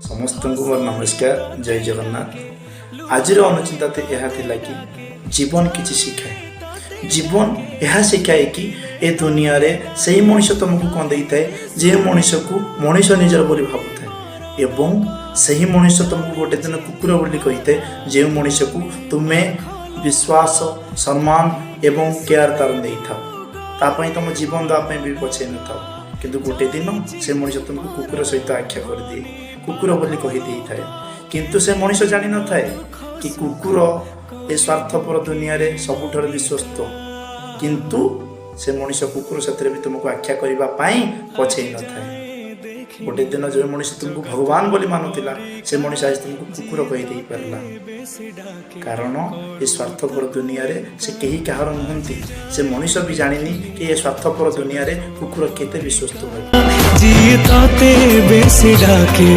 ସମସ୍ତଙ୍କୁ ମୋର ନମସ୍କାର, ଜୟ ଜଗନ୍ନାଥ। ଆଜିର ଅନୁଚିନ୍ତା ତ ଏହା ଥିଲା କି ଜୀବନ କିଛି ଶିଖାଏ। ଜୀବନ ଏହା ଶିଖାଏ କି ଏ ଦୁନିଆରେ ସେଇ ମଣିଷ ତୁମକୁ କନ୍ଦେଇଥାଏ, ଯେଉଁ ମଣିଷକୁ ମଣିଷ ନିଜର ବୋଲି ଭାବୁଥାଏ ଏବଂ ସେହି ମଣିଷ ତୁମକୁ ଗୋଟେ ଦିନ କୁକୁର ବୋଲି କହିଥାଏ, ଯେଉଁ ମଣିଷକୁ ତୁମେ ବିଶ୍ୱାସ, ସମ୍ମାନ ଏବଂ କେୟାର ତାର ଦେଇଥାଅ, ତା ପାଇଁ ତୁମ ଜୀବନ ଦେବା ପାଇଁ ବି ପଛେଇ ନଥାଅ। କିନ୍ତୁ ଗୋଟେ ଦିନ ସେ ମଣିଷ ତୁମକୁ କୁକୁର ସହିତ ଆଖ୍ୟା କରିଦିଏ, କୁକୁର ବୋଲି କହିଦେଇଥାଏ। କିନ୍ତୁ ସେ ମଣିଷ ଜାଣିନଥାଏ କି କୁକୁର ଏ ସ୍ୱାର୍ଥପର ଦୁନିଆରେ ସବୁଠାରୁ ବିଶ୍ୱସ୍ତ। କିନ୍ତୁ ସେ ମଣିଷ କୁକୁର ସେଥିରେ ବି ତୁମକୁ ଆଖ୍ୟା କରିବା ପାଇଁ ପଛେଇ ନଥାଏ। ଗୋଟେ ଦିନ ଯେଉଁ ମଣିଷ ତୁମକୁ ଭଗବାନ ବୋଲି ମାନୁଥିଲା, ସେ ମଣିଷ ଆଜି ତୁମକୁ କୁକୁର କହିଦେଇ ପାରିଲା। କାରଣ ଏ ସ୍ୱାର୍ଥପର ଦୁନିଆରେ ସେ କେହି କାହାର ନୁହନ୍ତି। ସେ ମଣିଷ ବି ଜାଣିନି କି ଏ ସ୍ୱାର୍ଥପର ଦୁନିଆରେ କୁକୁର କେତେ ବିଶ୍ୱସ୍ତ ହୁଏ। ଯିଏ ତତେ ବେଶୀ ଡାକେ।